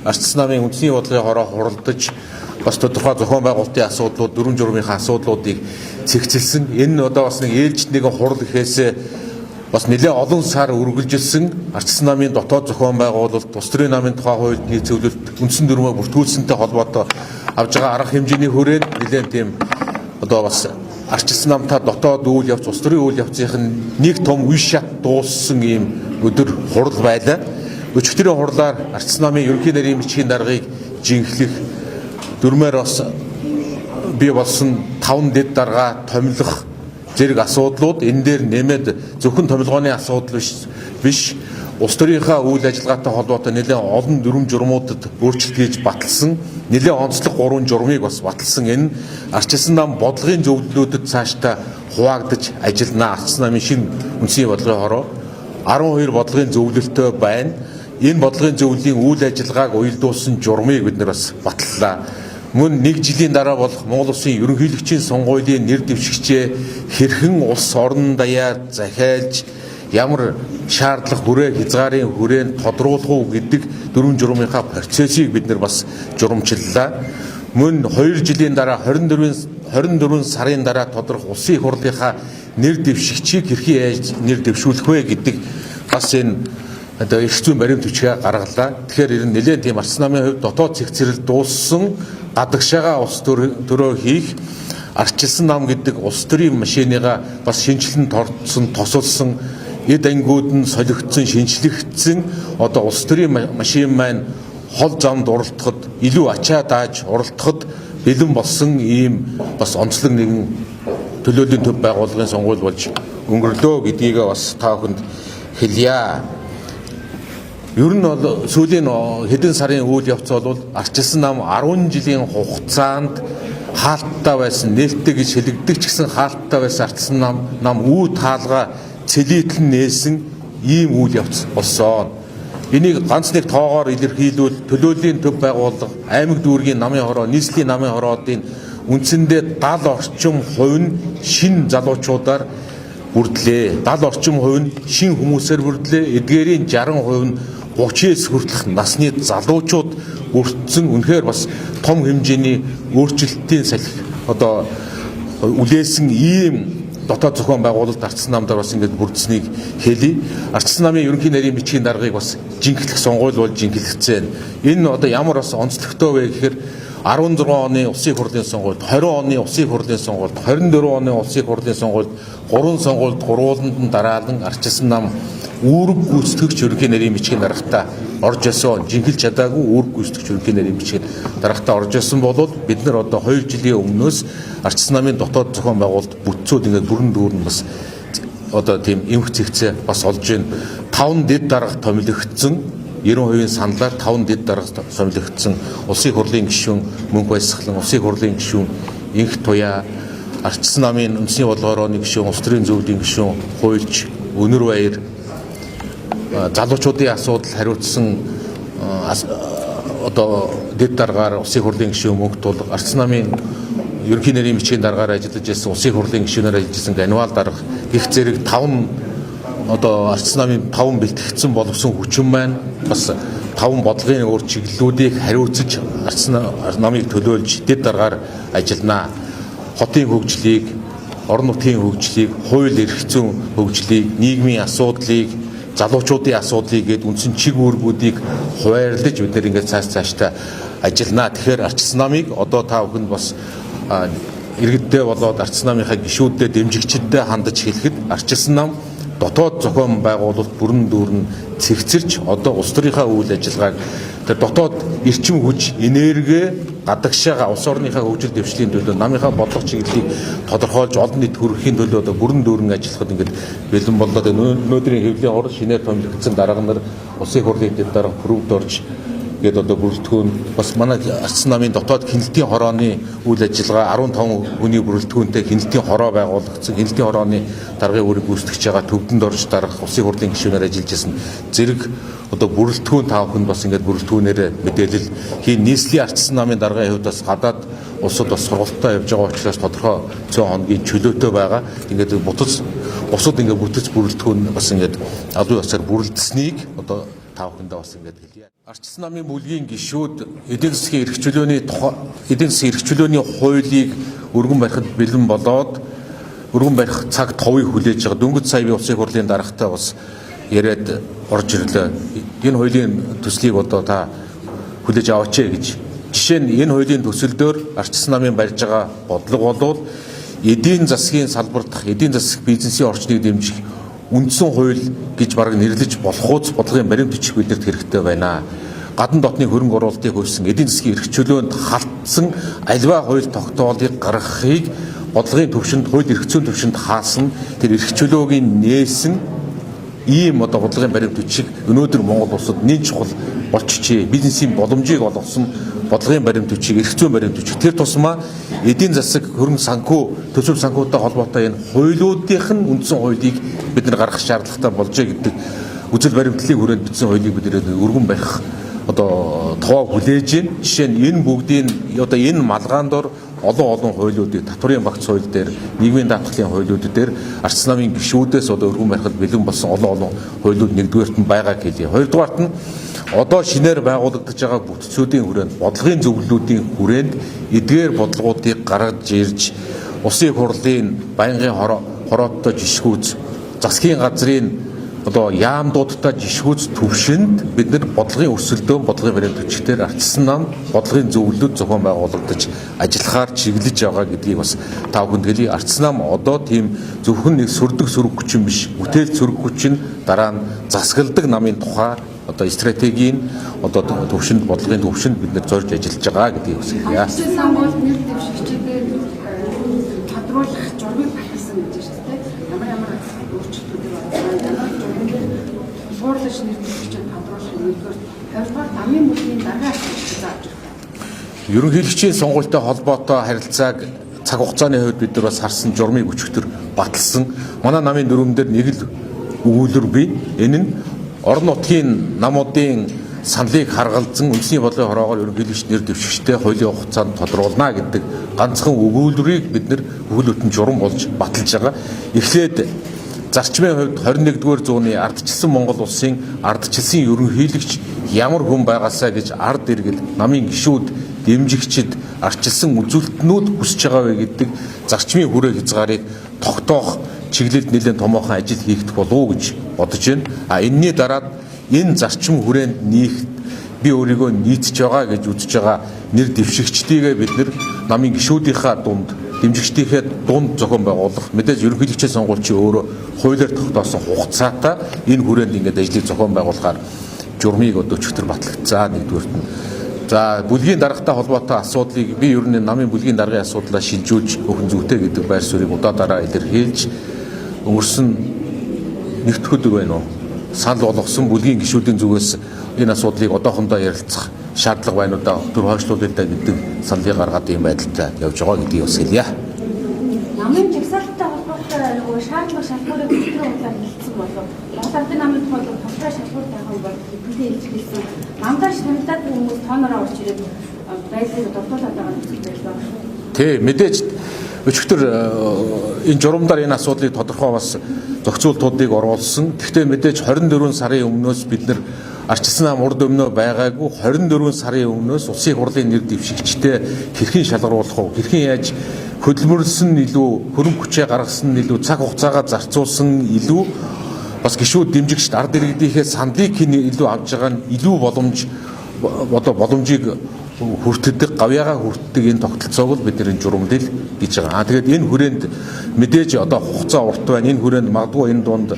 Арчилсан намын үндэсний бодлогын хороо хуралдаж бас тодорхой зохион байгуулалтын асуудлууд, дүрэм журмынхаа асуудлуудыг цэгцэлсэн. Энэ нь одоо бас нэг ээлжид нэгэн хурал гэхээсээ бас нэлээд олон сар үргэлжилсэн Арчилсан намын дотоод зохион байгуулалт, улс төрийн намын тухай хуульд нийцүүлэлт, үндсэн дүрмээ бүртгүүлсэнтэй холбоотой авж байгаа арга хэмжээний хүрээнд нэлээд тийм одоо бас Арчилсан намтай дотоод үйл явц, улс төрийн үйл явцын нэг том үе шат дууссан ийм өдөр хурал байлаа. Өчигдрийн хурлаар Арчилсан намын ерөнхий нарийн бичгийн даргаыг жинхлэх, дүрмээр бас бий болсон 5 дэд даргаа томилох зэрэг асуудлууд энэ дээр нэмээд зөвхөн томилгооны асуудал биш улс төрийнхөө үйл ажиллагаатай холбоотой нэлээд олон дүрэм журмуудад өөрчлөлт хийж баталсан, нэлээд онцлог 3 журмыг бас баталсан. Энэ Арчилсан нам бодлогын зөвлөлүүдэд цаашдаа хуваагдаж ажиллана. Арчилсан намын шинэ үндэсний бодлогын хороо 12 бодлогын зөвлөлтөө байна. Энэ бодлогын зөвлөлийн үйл ажиллагааг уялдуулсан журмыг бид нар бас баталлаа. Мөн нэг жилийн дараа болох Монгол Улсын ерөнхийлөгчийн сонгуулийн нэр дэвшигчээ хэрхэн улс орон даяар захиалж, ямар шаардлага хүрээ хязгаарын хүрээнд тодруулах уу гэдэг дөрвөн журмынхаа процессыг бид нар бас журамчлалаа. Мөн 2 жилийн дараа 24 сарын дараа тодрох улсын их хурлынхаа нэр дэвшигчийг хэрхэн яаж нэр дэвшүүлэх вэ гэдэг бас энэ одоо эрх зүйн баримт бичгээ гаргалаа. Тэгэхээр ер нь нэлээд тийм Арчилсан намын хувьд дотоод цэгцэрэл дууссан, гадагшаага улс төрөө хийх, Арчилсан нам гэдэг улс төрийн машиныгаа бас шинэчлэн тордсон, тосолсон, эд ангиуд нь солигдсон, шинэчлэгдсэн одоо улс төрийн машин маань хол замд уралдахад, илүү ачаа дааж уралдахад бэлэн болсон ийм бас онцлог нэгэн төлөөллийн төв байгууллагын сонгуул болж өнгөрлөө гэдгийг бас та бүхэнд хэлье. Ер нь бол сүүлийн хэдэн сарын үйл явц бол Арчилсан нам 10 жилийн хугацаанд хаалттай байсан, нээлттэй гэж хэлэгддэг ч гэсэн хаалттай байсан Арчилсан нам үе таалгаа цэлийтэл нээсэн ийм үйл явц болсон. Энийг ганц нэг тоогоор илэрхийлвэл төлөөллийн төв байгууллага, аймаг дүүргийн намын хороо, нийслэлийн намын хороодын үндсэндээ 70 орчим хувь нь шинэ залуучуудаар бүрдлээ. 70 орчим хувь нь шинэ хүмүүсээр бүрдлээ. Эдгээрийн 60% нь 39 хүртэлх насны залуучууд бүрдсэн. Үнэхээр бас том хэмжээний өөрчлөлтийн салхи одоо үлээсэн ийм дотоод зохион байгуулалт Арчилсан намдаар бас ингээд бүрдсэнийг хэлье. Арчилсан намын ерөнхий нарийн бичгийн даргаыг бас жинхлэх сонгуул бол жинхлэгдсэн. Энэ одоо ямар бас онцлогтой вэ гэхээр 16 оны улсын их хурлын сонгуульд, 20 оны улсын их хурлын сонгуульд, 24 оны улсын их хурлын сонгуульд, гурван сонгуульд гурвууланд нь дараалан Арчилсан нам үүрэг гүйцэтгэгч ерөнхий нарийн бичгийн даргатай орж байсан. Жинхэлж чадаагүй үүрэг гүйцэтгэгч ерөнхий нарийн бичгийн даргатай орж байсан бол бид нар одоо 2 жилийн өмнөөс Арчилсан намын дотоод зохион байгуулалт бүтцүүд ингээд бүрэн дүүрэн бас одоо тийм эмх зэгцээ бас олж байна. 5 дэд дарга томилогдсон, 90% саналаар 5 дэд дарга томилогдсон. Улсын хурлын гишүүн Мөнх Баясгалан, Улсын хурлын гишүүн Инх Туяа, Арчилсан намын үндэсний бодлогын гишүүн, улс төрийн зөвлөлийн гишүүн Хуйлч Өнөр Баяр, залуучуудын асуудал хариуцсан одоо дэд даргаар Улсын хурлын гишүүн Мөнх Тулга, Арчилсан намын ерөнхий нарийн бичгийн даргаар ажиллаж байсан, Улсын хурлын гишүүнээр ажиллаж байсан Ганвал дарга гэх зэрэг 5 одоо Арчилсан намын 5 бэлтгэгдсэн боловсон хүчин маань бас 5 бодлогын өөр чиглэлүүдийг хариуцаж Арчилсан намыг төлөөлж дэд даргаар ажиллана. Хотын хөгжлийг, орон нутгийн хөгжлийг, хууль эрх зүйн хөгжлийг, нийгмийн асуудлыг, залуучуудын асуудлыг гээд үндсэн чиг үүргүүдийг хуваарлаж бид нэр ингээд цааш цаашдаа ажиллана. Тэгэхээр Арчилсан намыг одоо та бүхэнд бас иргэддээ болоод Арчилсан намынхаа гишүүддээ, дэмжигчдэд хандаж хэлэхэд Арчилсан нам дотоод зохион байгуулалт бүрэн дүүрэн цэгцэрч одоо улс төрийнхөө үйл ажиллагааг тэр дотоод эрчим хүч, энерги гадагшаага улс орныхаа хөгжил дэвшлийн төлөө, намынхаа бодлого чиглэлийг тодорхойлж олон нийт хүрэхийн төлөө одоо бүрэн дүүрэн ажиллахад ингээд бэлэн боллоо. Өнөөдрийн хэвлэлийн хурал шинээр томилогдсон дарга нар, Улсын хурлын дэд дарга Пүрэв Дорж гээд одоо бүрэлдэхүүн, бас манай Арчилсан намын дотоод хяналтын хорооны үйл ажиллагаа 15 хүний бүрэлдэхүүнтэй хяналтын хороо байгуулагдсан. Хяналтын хорооны даргын үүрэг гүйцэтгэж байгаа Төвдөн Дорж дарга, Улсын хурлын гишүүнээр ажиллаж байсан зэрэг одоо бүрэлдэхүүн та бүхэнд бас ингээд бүрэлдэхүүнээр мэдээлэл хийн. Нийслэлийн Арчилсан намын даргын хувьд бас гадаад улсад бас сургалтаа явж байгаа учраас тодорхой цөөн хоногийн чөлөөтэй байгаа. Ингээд бутас бусад ингээд бүтэц бүрэлдэхүүн бас ингээд албан ёсоор бүрэлдсэнийг одоо та бүхэндээ бас ингээд хэлье. Арчилсан намын бүлгийн гишүүд эдийн засгийн эрх чөлөөний тухай эдийн засгийн эрх чөлөөний хуулийг өргөн барихад бэлэн болоод өргөн барих цаг товыг хүлээж байгаа. Дөнгөж сая би улсын хурлын даргатай бас яриад орж ирлээ. Энэ хуулийн төслийг одоо та хүлээж аваач гэж. Жишээ нь энэ хуулийн төсөл дээр арчилсан намын барьж байгаа бодлого болвол эдийн засгийн салбар дахь эдийн засаг бизнесийн орчныг дэмжих үндсэн хууль гэж бараг нэрлэж болохуйц бодлогын баримт бичих бидэрт хэрэгтэй байна. Гадна дотны хөрөнгө оруулалтыг хөвсөн эдийн засгийн эрх чөлөөнд халтсан аливаа хууль тогтоолыг гаргахыг бодлогын төвшөнд, хууль эрх зүйн төвшөнд хаасан тэр эрх чөлөөг нээсэн ийм одоо бодлогын баримт бичиг өнөөдөр Монгол улсад нэн чухал болчихжээ. Бизнесийн боломжийг олгосон бодлогын баримт бичиг, эрх зүйн баримт бичиг. Тэр тусмаа эдийн засаг, хөрөнгө санхүү, төсөв санхүүтэй холбоотой энэ хуулиудынх нь үндсэн хуулийг бид нар гаргах шаардлагатай болжээ гэдэг үзэл баримтлалын хүрээнд бичсэн хуулийг бид нэр өргөн барих одоо товоо хүлээж байна. Жишээ нь энэ бүгдийн одоо энэ малгаан дор олон олон хуулиудыг татварын багц хууль дээр, нийгмийн даатгалын хуулиуд дээр арчсан намын гишүүдээс одоо өргөн барихад бэлэн болсон олон олон хуулиуд нэгдүгээрт нь байгааг хэлье. Хоёрдугаарт нь одоо шинээр байгуулагдаж байгаа бүтцүүдийн хүрээнд, бодлогын зөвлөлүүдийн хүрээнд эдгээр бодлогоодыг гаргаж ирж улсын их хурлын байнгын хорооттой жишгүүц, засгийн газрын одоо яамдуудтай жишгүүц төвшөнд бид нар бодлогын өрсөлдөөн, бодлогын баримт бичгээр арчилсан нам бодлогын зөвлөлүүд зохион байгуулагдаж ажиллахаар чиглэж байгаа гэдгийг бас та бүхэнд хэлье. Арчилсан нам одоо тийм зөвхөн нэг сөрдөг сөрөг хүчин биш, бүтээл сөрөг хүчин, дараа нь засагладаг намын тухай одоо стратегийн одоо төвшөнд, бодлогын төвшөнд бид нар зорж ажиллаж байгаа гэдгийг бас хэлье. Арчилсан нам бол нэр дэвшигчдээ тодруулах журмыг баталсан гэж байна шүү дээ. Ямар ямар өөрчлөлтүүдийг оруулсан, ямар журам дээр тулгуурлаж нэр дэвшигчид тодруулах юм нэгдүгээр, хоёрдугаар намын бүлгийн даргын асуудал зааж ирэх. Ерөнхийлөгчийн сонгуультай холбоотой харилцааг цаг хугацааны хувьд бид нар бас харсан журмыг өчигдөр баталсан. Манай намын дүрм дээр нэг л өгүүлбэр бий. Энэ нь орон нутгийн намуудын саналыг харгалзан үндэсний бодлогын хороогоор ерөнхийлөгч нэр дэвшигчтэй хуулийн хугацаанд тодруулна гэдэг ганцхан өгүүлбэрийг бид нар өгүүлбэрт нь журам болж баталж байгаа. Эхлээд зарчмын хувьд 21-р зууны ардчилсан Монгол улсын ардчилсан ерөнхийлөгч ямар хүн байгаасаа гэж ард иргэд, намын гишүүд, дэмжигчид, ардчилсан үзүүлэлтнүүд хүсэж байгаа вэ гэдэг зарчмын хүрээ хязгаарыг тогтоох чиглэлд нэлээд томоохон ажил хийгдэх болов уу гэж бодож байна. А энэний дараа энэ зарчим хүрээнд нийх би өөрийгөө нийцж байгаа гэж үзэж байгаа нэр дэвшигчдийгээ бид нар намын гишүүдийнхаа дунд, дэмжигчдийнхээ дунд зохион байгуулах, мэдээж ерөнхийлөгчийн сонгуульчийн өөрөө хуулиар тогтоосон хугацаатай энэ хүрээнд ингээд ажлыг зохион байгуулахаар журмыг одоо өчигдөр батлагдсан нэгдүгээрт нь. За бүлгийн даргатай холбоотой асуудлыг би ер нь намын бүлгийн даргын асуудлаа шилжүүлж өгөх зүйтэй гэдэг байр суурийг удаа дараа илэрхийлж өнгөрсөн нэгдэх өдөр байна уу? Санал болгосон бүлгийн гишүүдийн зүгээс энэ асуудлыг одоохондоо ярилцах шаардлага байна уу да, төр хойшлуулъя да гэдэг саналыг гаргаад ийм байдалтай явж байгаа гэдгийг бас хэлье. Намын жагсаалттай холбоотой нөгөө шаардлага шалгуурыг өчигдөр хурлаар хэлсэн болов. Монгол Ардын намын тухай тодорхой шалгуур тавих бол хэдэнтэй илэрхийлсэн. Намдаа шагналаагүй хүмүүс тоонороо орж ирээд байдлыг дурдуулаад байгаа нөхцөл байдал байна шүү. Тий, мэдээж өчигдөр энэ журамдаар энэ асуудлыг тодорхой бас зохицуултуудыг оруулсан. Гэхдээ мэдээж 24 сарын өмнөөс бид нар арчилсан нам урд өмнөө байгаагүй 24 сарын өмнөөс улсын хурлын нэр дэвшигчтэй хэрхэн шалгаруулах вэ? Хэрхэн яаж хөдөлмөрлсөн илүү, хөрөнгө хүчээ гаргасан илүү, цаг хугацаагаа зарцуулсан илүү бас гишүүд дэмжигчд ард иргэдийнхээ саналыг хэн илүү авч байгаа нь илүү боломж одоо боломжийг хүртдэг, гавьяагаа хүртдэг энэ тогтолцоог л бид нар журамлал гэж байгаа. Тэгээд энэ хүрээнд мэдээж одоо хугацаа урт байна. Энэ хүрээнд магадгүй энэ дунд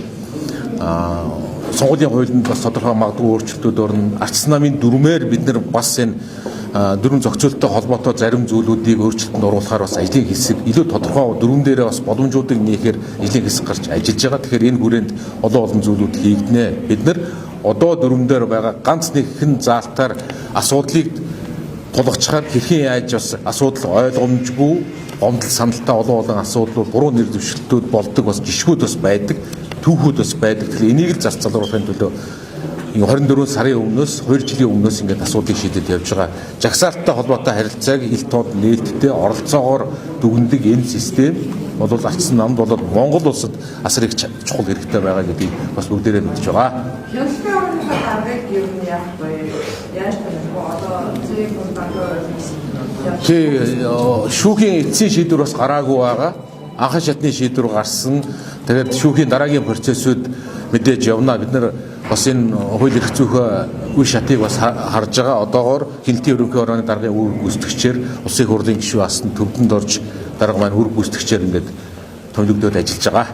сонгуулийн хуулинд бас тодорхой магадгүй өөрчлөлтүүд орно. Арчсан намын дүрмээр бид нар бас энэ дүрм зохицуулттай холбоотой зарим зүйлүүдийг өөрчлөлтөнд оруулахаар бас ажлын хэсэг илүү тодорхой дүрм дээрээ бас боломжуудыг нээхээр ажлын хэсэг гарч ажиллаж байгаа. Тэгэхээр энэ хүрээнд олон олон зүйлүүд хийгдэнэ. Бид нар одоо дүрм дээр байгаа ганц нэгхэн заалтаар асуудлыг тулгачаар хэрхэн яаж бас асуудал ойлгомжгүй гомдол саналтай олон олон асуудлууд буруу нэр дэвшилтүүд болдог бас жишгүүд бас байдаг, түүхүүд бас байдаг. Тэгэхээр энийг л зарцуулахын төлөө 24 сарын өмнөөс 2 жилийн өмнөөс ингээд асуудлыг шийдээд явж байгаа. Жагсаалттай холбоотой харилцааг ил тод нээлттэй оролцоогоор дүгнэдэг энэ систем бол арчилсан намд болоод Монгол улсад асар их чухал хэрэгтэй байгаа гэдгийг бас бүгдээрээ мэдж байгаа. Хяналтын орныхоо даргаыг ер нь яах вэ? Яаж таних вэ? Одоо зээг хүн Тий, шүүхийн эцсийн шийдвэр бас гараагүй байгаа. Анхан шатны шийдвэр гарсан. Тэгээд шүүхийн дараагийн процессыг мэдээж явна. Бид нар бас энэ хууль эрх зүйхээ үе шатыг бас харж байгаа. Одоогоор хяналтын ерөнхий хорооны даргын үүрэг гүйцэтгэгчээр улсын хурлын гишүүн асан төвдөнд орж дарга маань үүрэг гүйцэтгэгчээр ингээд томилогдоод ажиллаж байгаа.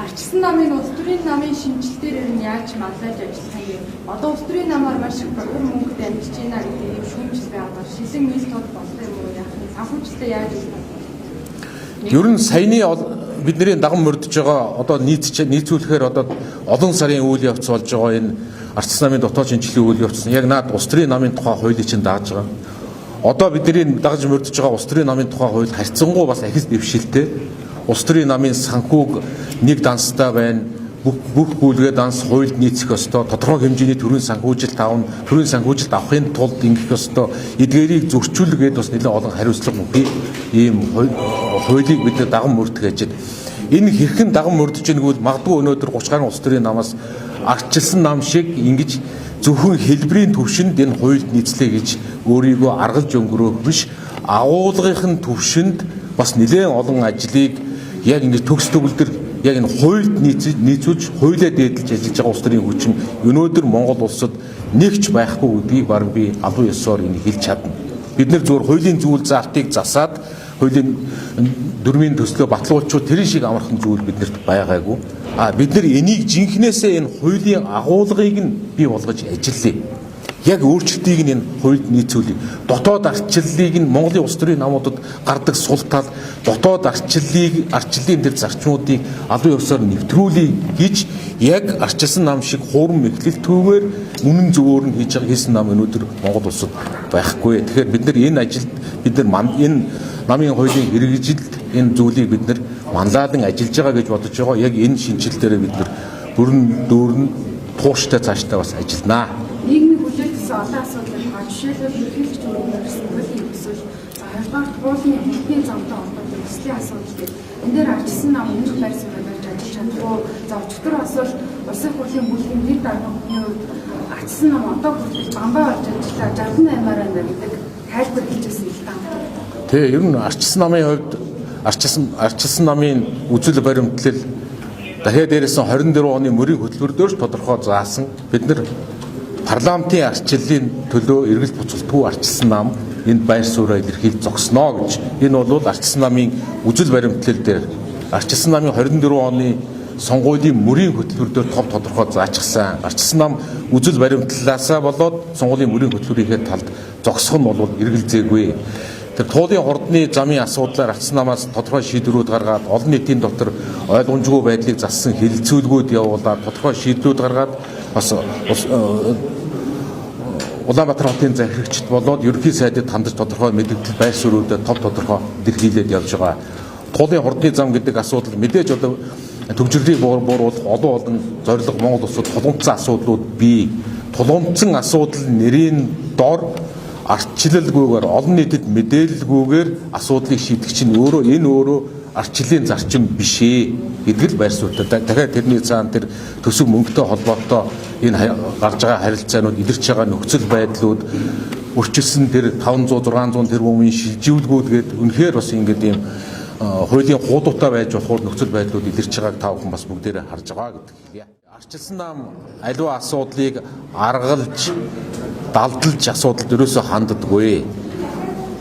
Арчилсан намын улс төрийн намын шинжилтээр ер нь яаж манлайлж ажиллах юм бэ? Одоо улс төрийн намаар маш их бохир мөнгө дамжиж байна гэдэг ийм шүүмжил байгаа. Шилэн мэл тод болсон юм уу? Яах юм? Санхүүжилтээ яаж ажиллах вэ? Ер нь саяны бидний даган мөрдөж байгаа одоо нийцүүлэхээр одоо олон сарын үйл явц болж байгаа энэ арчилсан намын дотоод шинжилгээ үйл явц яг наад улс төрийн намын тухай хуулийг чинь дагаж байгаа. Одоо бидний дагаж мөрдөж байгаа улс төрийн намын тухай хууль харьцангуй бас ахис дэвшилтэй. Улс төрийн намын санхүүг нэг данстай байна. Бүх бүлгээ данс хуульд нийцэх ёстой. Тодорхой хэмжээний төрийн санхүүжилт авна. Төрийн санхүүжилт авахын тулд ингэх ёстой. Эдгээрийг зөрчүүлгээд бас нэлээд олон хариуцлага мөхий ийм хуулийг бид даган мөрдөх гэж байна. Энэ хэрхэн даган мөрдөж байгааг бол магадгүй өнөөдөр 30 гаруй улс төрийн намаас арчилсан нам шиг ингэж зөвхөн хэлбэрийн түвшинд энэ хуульд нийцлээ гэж өөрийгөө аргалж өнгөрөөх биш, агуулгын түвшинд бас нэлээд олон ажлыг яг ингэж төгс төгөлдөр яг энэ хуульд нийцүүлж хуулиа дээдэлж ажиллаж байгаа улс төрийн хүчин өнөөдөр Монгол улсад нэгч байхгүй гэдгийг бараг би албан ёсоор энийг хэлж чадна. Бид нэр зөвхөн хуулийн зүйл заалтыг засаад хуулийн дүрмийн төслөө батлуулчуд тэрэн шиг амархан зүйл биднэрт байгаагүй. А бид нар энийг жинхнээсээ энэ хуулийн агуулгыг нь бий болгож ажиллая. Яг өөрчлөлтийг нь энэ хуульд нийцүүлье. Дотоод арчлалыг нь Монголын улс төрийн намуудад гардаг сул тал дотоод арчлалыг арчлалын тэр зарчмуудыг албан ёсоор нэвтрүүлье гэж яг арчилсан нам шиг хурам эхлэлтүүгээр үнэн зөвөөр нь хийж байгаа хийсэн нам өнөөдөр Монгол улсад байхгүй. Тэгэхээр бид нар энэ ажилд бид нар энэ намын хуулийн хэрэгжилд энэ зүйлийг бид нар манлайлан ажиллаж байгаа гэж бодож байгаа. Яг энэ шинжилэл дээрээ бид нар бүрэн дүүрэн тууштай цаашдаа бас ажилланаа. Нийгмийн хүлээлтээс олон асуудлыг тухай жишээлбэл ерөнхийлөгч өргөн барьсан хуулийн төсөл, за хоёрдугаар хуулийн хурдны замтай холбоотой төслийн асуудал гэх энэ дээр арчилсан нам өмнөх байр суурь барьж ажиллаж чадах уу? За өчигдөр бас бол улсын хурлын бүлгийн нэр дарган хүний хувьд арчилсан нам одоо хүртэл бамбай болж ажиллаа 68-аар байна гэдэг тайлбар хэлжсэн л та. Тэ ер нь арчилсан намын хувьд арчилсан намын үзэл баримтлал дахиад дээрээс нь 24 оны мөрийн хөтөлбөр дээр ч тодорхой заасан. Бид нар парламентын арчиллын төлөө эргэлт буцалтгүй арчилсан нам энд байр сууриа илэрхийлж зогсноо гэж. Энэ бол арчилсан намын үзэл баримтлал дээр арчилсан намын 24 оны сонгуулийн мөрийн хөтөлбөр дээр тов тодорхой заачихсан. Арчилсан нам үзэл баримтлалаасаа болоод сонгуулийн мөрийн хөтөлбөрийнхээ талд зогсох нь бол эргэлзээгүй. Тэр туулын хурдны замын асуудлаар арчилсан намаас тодорхой шийдвэрүүд гаргаад олон нийтийн дотор ойлгомжгүй байдлыг зассан хэлэлцүүлгүүд явуулаад тодорхой шийдлүүд гаргаад бас Улаанбаатар хотын захирагчд болоод ерөнхий сайдад хандаж тодорхой мэдээлэл байр суурьудад тов тодорхой илэрхийлээд явж байгаа. Туулын хурдны зам гэдэг асуудал мэдээж одоо төгжрлийг бууруулах олон олон зорилго Монгол улсад тулгамдсан асуудлууд бий. Тулгамдсан асуудал нэрийн дор арчилалгүйгээр олон нийтэд мэдээлэлгүйгээр асуудлыг шийдэх чинь өөрөө энэ өөрөө арчлалын зарчим биш ээ гэдэг л байр суурьтай. Дахиад тэрний цаана тэр төсөв мөнгөтэй холбоотой энэ гарч байгаа харилцаанууд илэрч байгаа нөхцөл байдлууд өрчилсөн тэр 500 600 тэрбумын шилжүүлгүүд гээд үнэхээр бас ингээд ийм хуулийн хуудуутай байж болохоор нөхцөл байдлууд илэрч байгааг та бүхэн бас бүгдээрээ харж байгаа гэдэг хэлье. Арчилсан нам аливаа асуудлыг аргалж далдалж асуудалд ерөөсөө ханддаггүй.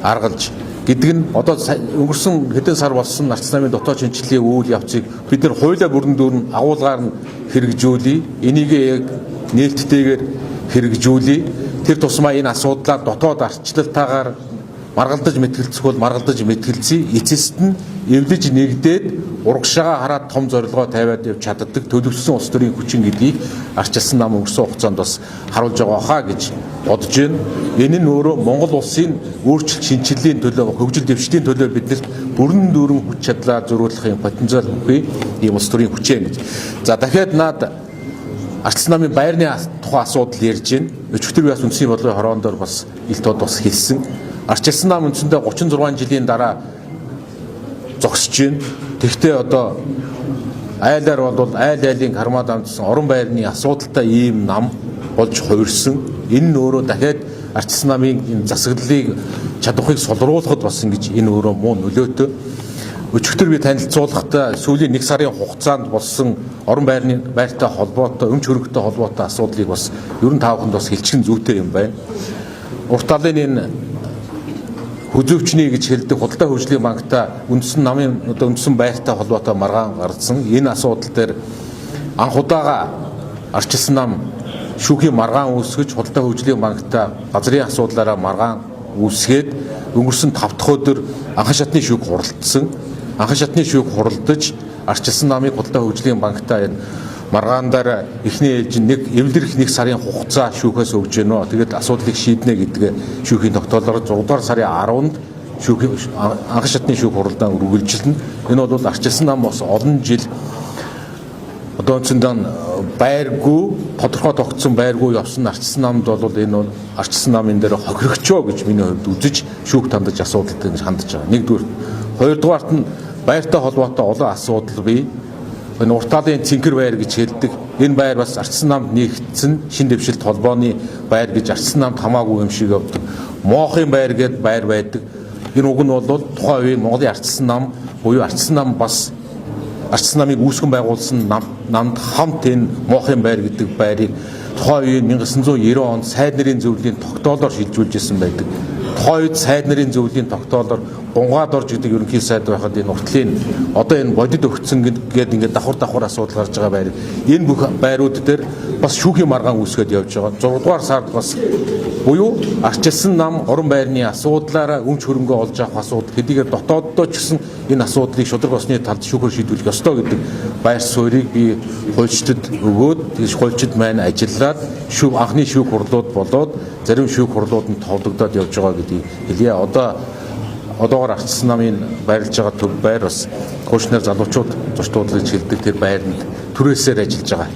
Аргалж гэдэг нь одоо өнгөрсөн хэдэн сар болсон арчилсан намын дотоод шинжилгээний үйл явцыг бид нар хуулиа бүрэн дүүрэн агуулгаар нь хэрэгжүүлье. Энийг яг нээлттэйгээр хэрэгжүүлье. Тэр тусмаа энэ асуудлаа дотоод арчлалтаагаар маргалдаж мэтгэлцэх бол маргалдаж мэтгэлцье. Эцэст нь эвлэж нэгдээд урагшаага хараад том зорилгоо тавиад явж чаддаг төлөвлөсөн улс төрийн хүчин гэдгийг арчилсан нам өнгөрсөн хугацаанд бас харуулж байгаа хаа гэж бодож байна. Энэ нь өөрөө Монгол улсын өөрчлөлт шинжилгээний төлөө, хөгжил дэвшлийн төлөө биднэрт бүрэн дүүрэн хүч чадлаа зөрүүлэх юм потенциал бүхий ийм улс төрийн хүчээ гэж. За дахиад наад арчилсан намын байрны тухай асуудал ярьж байна. Өчигдөр би бас үндэсний бодлогын хороонд бас ил тод бас хэлсэн. Арчилсан нам үндсэндээ 36 жилийн дараа зогсож байна. Тэгвэл одоо айлаар бол айл айлын кармаад амжсан орон байрны асуудалтай ийм нам болж хувирсан. Энэ нь өөрөө дахиад арчилсан намын энэ засаглалыг чадварыг сулруулахад бас ингэж энэ өөрөө муу нөлөөтэй. Өчигдөр би танилцуулахдаа сүүлийн 1 сарын хугацаанд болсон орон байрны байртай холбоотой, өмч хөрөнгөтэй холбоотой асуудлыг бас ер нь та бүхэнд бас хэлчихэн зүйтэй юм байна. Урт талын энэ хүзүүвчний гэж хэлдэг худалдаа хөгжлийн банкта үндсэн намын одоо үндсэн байртай холбоотой маргаан гаргасан. Энэ асуудал дээр анх удаага арчилсан нам шүүхийн маргаан үүсгэж худалдаа хөгжлийн банкта газрын асуудлаараа маргаан үүсгээд өнгөрсөн 5 дахь өдөр анхан шатны шүүх хуралдсан. Анхан шатны шүүх хуралдаж арчилсан намыг худалдаа хөгжлийн банкта энэ маргаан дээр эхний ээлжинд нэг эвлэрэх 1 сарын хугацаа шүүхээс өгж гэнэ. Тэгээд асуудлыг шийднэ гэдэг шүүхийн тогтоолоор 6 дугаар сарын 10-нд шүүхийн анхан шатны шүүх хуралдаан үргэлжилнэ. Энэ бол арчилсан нам бас олон жил одоо үндсэндээ байргүй тодорхой тогтсон байргүй явсан арчилсан намд бол энэ бол арчилсан намын дээр хохирогчоо гэж миний хувьд үзэж шүүх тандаж асуудалтай ингэж хандж байгаа. Нэгдүгээр. Хоёрдугаарт нь байртай холбоотой олон асуудал бий. Энэ уртаалын цэнхэр байр гэж хэлдэг. Энэ байр бас арчилсан намд нэгдсэн шин дэвшилт холбооны байр гэж арчилсан намд хамаагүй юм шиг явдаг. Моохын байр гээд байр байдаг. Энэ уг нь бол тухайн үеийн Монголын арчилсан нам буюу арчилсан нам бас арчилсан намыг үүсгэн байгуулсан намд хамт энэ Моохын байр гэдэг байрыг тухайн үеийн 1990 онд сайд нарын зөвлөлийн тогтоолоор шилжүүлж исэн байдаг. Тухайн үед сайд нарын зөвлөлийн тогтоолоор Гунгаа дорж гэдэг ерөнхий сайд байхад энэ уртлын одоо энэ бодит өгцөн гээд ингээд давхар давхар асуудал гарч байгаа байр. Энэ бүх байрууд дээр бас шүүхийн маргаан үүсгээд явж байгаа. 6 дугаар сард бас буюу арчилсан нам орон байрны асуудлаараа өмч хөрөнгө олж авах асуудал хэдийгээр дотооддоо ч гэсэн энэ асуудлыг шударга ёсны талд шүүхээр шийдвэрлэх ёстой гэдэг байр суурийг би хуульчдад өгөөд тэгж хуульчид маань ажиллаад шүүх анхны шүүх хурлууд болоод зарим шүүх хурлууд нь товлогдоод явж байгаа гэдгийг хэлье. Одоогор арчилсан намын байрлаж байгаа төв байр бас хуучнаар залуучууд зочдлууд гэж хэлдэг тэр байранд түрээсээр ажиллаж байгаа.